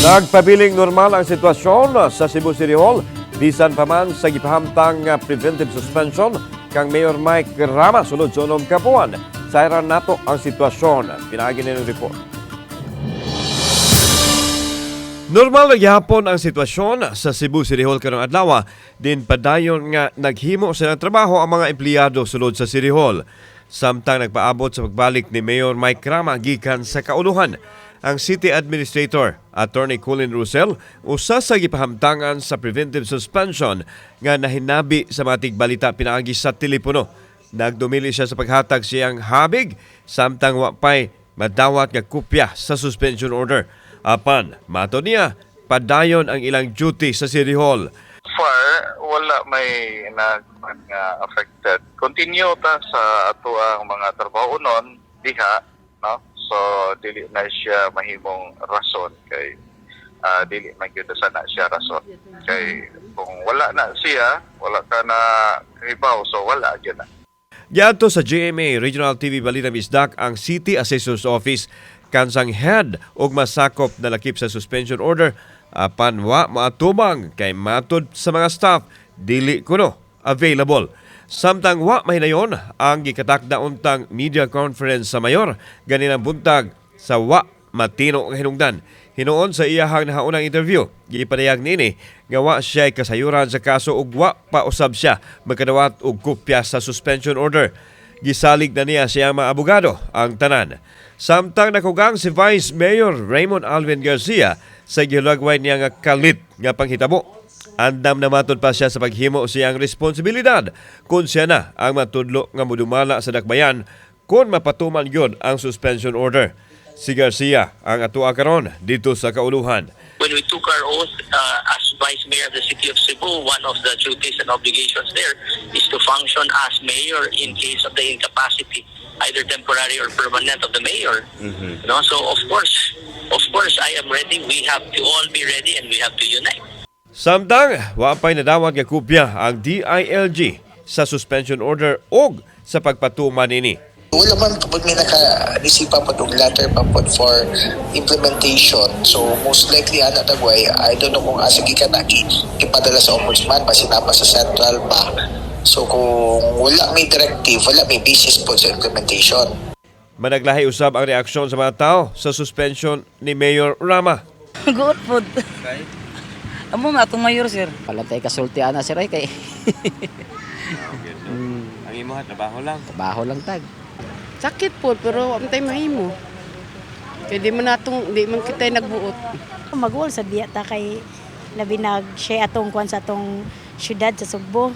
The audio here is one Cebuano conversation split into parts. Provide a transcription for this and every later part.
Nagpabiling normal ang sitwasyon sa Cebu City Hall bisan pa man sa gipahamtang nga preventive suspension kang Mayor Mike Rama sulod sa 6 ka buwan. Sayran nato ang sitwasyon. Pinaagi ng report. Normal na gihapon ang sitwasyon sa Cebu City Hall karong adlaw din padayon nga naghimo sa trabaho ang mga empleyado sulod sa City Hall. Samtang nagpaabot sa pagbalik ni Mayor Mike Rama gikan sa kauluhan. Ang City Administrator, Attorney Colin Russell, usa sa gipahamtangan sa preventive suspension nga nahinabi sa mga tigbalita pinaagi sa telepono. Nagdumili siya sa paghatag siyang habig samtang wa pay madawat nga kopya sa suspension order. Apan, mato niya, padayon ang ilang duty sa City Hall. Far wala may nag nga affected. Continue ta sa ato ang mga trabaho nun diha, no? So dili na siya mahimong rason kay dili man gyud sa na siya rason. Kay kung wala na siya, wala ka na kahibaw, so wala gyud na. Giadto sa GMA Regional TV Balita Bisdak ang City Assessor's Office kansang head og masakop na lakip sa suspension order apan wa maatubang kay matud sa mga staff dili kuno available. Samtang wa mahinayon ang gikatakda untang media conference sa mayor ganinang buntag sa wa matino nga hinungdan. Hinuon sa iyahang nahaunang interview, gipadayag niini nga wa siya kasayuran sa kaso ug wa pa usab siya makadawat og kopya sa suspension order. Gisalig na niya siyang mga abogado ang tanan. Samtang nakugang si Vice Mayor Raymond Alvin Garcia sa gihulagway niya nga kalit nga panghitabo. Andam na matud pa siya sa paghimo siyang responsibilidad kung siya na ang matudlo nga mudumala sa dakbayan kung mapatuman gyud ang suspension order. Si Garcia ang atua karon dito sa kauluhan. When we took our oath as vice mayor of the city of Cebu, one of the duties and obligations there is to function as mayor in case of the incapacity, either temporary or permanent, of the mayor. No? So of course, I am ready. We have to all be ready and we have to unite. Samtang wa pay nadawat nga kopya ang DILG sa suspension order og sa pagpatuman nini. Wala man kapag may naka-receive pa po og letter pa po for implementation. So most likely ana tagway, I don't know kung asa gikan na gipadala sa ombudsman, basin naa pa sa central ba. So kung wala may directive, wala may basis po sa implementation. Managlahi usab ang reaksyon sa mga tao sa suspension ni Mayor Rama. Guot pod. Amo na atong mayor, sir. Wala tay kasulti ana, sir, ay kay Ang imo trabaho lang. Trabaho lang tag. Sakit po, pero ang tayo mahimo. Kaya di man natong, di man kita nagbuot. Maguol sa biya ta kay labi nag siya atong kuan sa atong syudad sa Sugbo.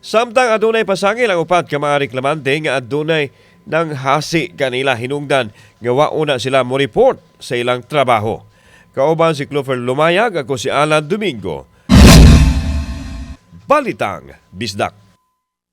Samtang adunay pasangil ang upat ka mga reklamante nga adunay nang hasi kanila hinungdan nga wa una sila mo report sa ilang trabaho. Kauban si Clover Lumayag, ako si Alan Domingo. Balitang Bisdak.